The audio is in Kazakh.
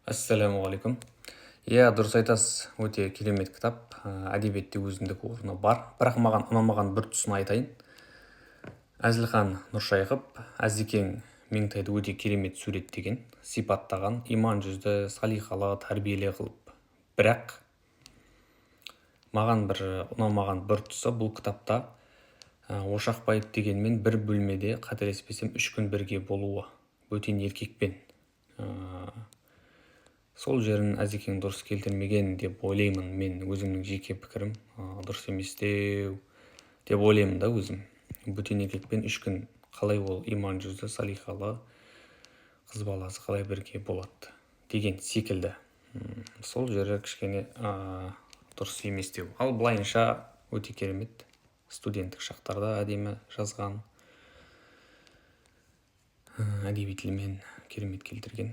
Ассалаумағалейкум! Иә, дұрыс айтасыз, өте керемет кітап. Әдебиетте өзіндік орны бар, бірақ маған ұнамаған бір тұсын айтайын. Әзілхан Нұршайықов Әзекең Меңтайды өте керемет суреттеген, сипаттаған, иман жүзді, салиқалы, тәрбиелі қылып. Бірақ маған бір ұнамаған бір тұсы, бұл кітапта Ошақбаев дегенмен бір бөлмеде, қателеспесем, 3 күн бірге болуы бөтен еркекпен. Сол жерін Әзекең дұрыс келтірмеген деп ойлаймын. Мен өзімнің жеке пікірім, дұрыс еместеу деп ойлаймын да өзім. Бөтен еркекпен 3 күн қалай ол иман жүзді, салиқалы қыз баласы қалай бірге болады деген секілді. Сол жері кішкене дұрыс еместеу. Ал былайынша өте керемет, студенттік шақтарда әдемі жазған, әдеби тілмен керемет келтірген.